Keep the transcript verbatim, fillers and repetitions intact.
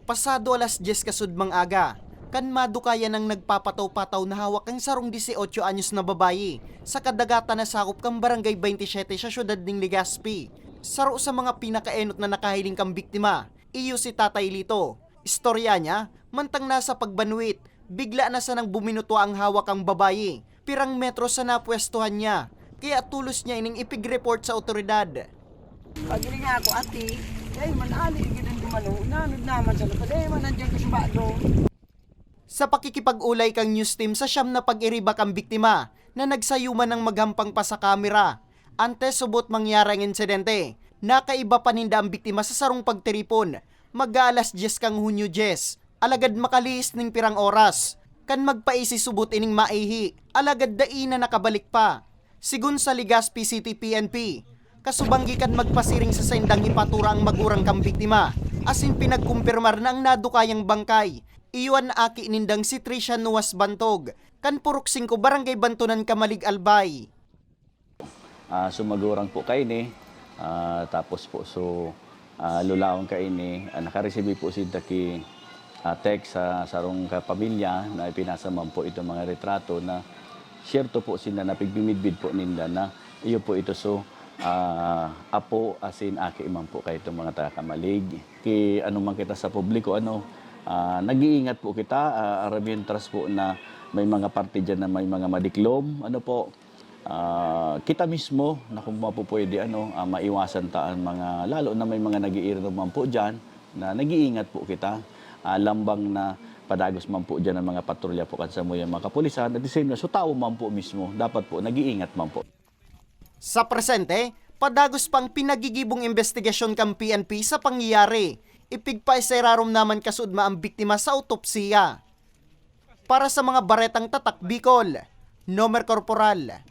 Pasado alas dyes kasudmang aga, kan madukayan ang nagpapataw-pataw na hawak kan sarong dieciocho anyos na babayi sa kadagatan na sakop kan Barangay twenty-seven sa siyudad nin Legazpi. Saro sa mga pinakaenot na nakahiling kan biktima, iyo si Tatay Lito. Istorya niya, mantang nasa pagbanwit, bigla na sanang buminutwa ang hawak kan babayi, pirang metro sa napwestuhan niya, kaya tulos niya ining ipig-report sa otoridad. Pag-iling ako, ati, ay, manali, gid ang dumalo. Nanod naman sa lupad, eh, man, nandiyan ko sa bado. Sa pakikipag-ulay kan news team sa siyam na pag-iriba kan biktima na nagsayo man ng maghampang pa sa kamera, antes subot mangyari ang insidente, nakaiba pa ninda ang biktima sa sarong pagtiripon, mag-aalas dyes kan Hunyo dyes, alagad makalihis ning pirang oras. Kan magpaisi subot ining maihi, alagad dai na nakabalik pa. Sigon sa Legazpi City P N P, kasubanggi kan magpasiring sa saindang hipatura ang magurang kan biktima, asin pinagkumpirmar na ang nadukayang bangkay, iyo an aki nindang si Tricia Nuas Bantog, kan Purok singko, Barangay Bantonan, Camalig, Albay. Ah, so magurang po kaini, ah, tapos po so ah, lulaon kaini, ah, nakaresibi po sinda ki ah, text sa sarong kapamilya na ipinasa man po itong mga retrato na siyerto po sinda na pigmimidbid po ninda na iyo po ito so ah, apo asin aki man po kay itong mga taga Camalig. Ki ano man kita sa publiko, ano, ah, nag-iingat po kita, ah, aram yun, trust po na may mga parte dyan na may mga madiklom, ano po, ah, kita mismo na kung mapupwede, ano, ah, maiwasan ta ang mga, lalo na may mga nag-iinom man po dyan, na nag-iingat po kita. Ah, lambang na padagos man po dyan ang mga patrolya po kan samuyang mga kapulisan. At the same na, so tao man po mismo, dapat po nag-iingat man po. Sa presente, padagos pang pinagigibong imbestigasyon kan P N P sa pangyayari. Ipigpaiserarom naman kasudma ang biktima sa autopsiya. Para sa mga Baretang Tatak Bicol, Nomer Corporal,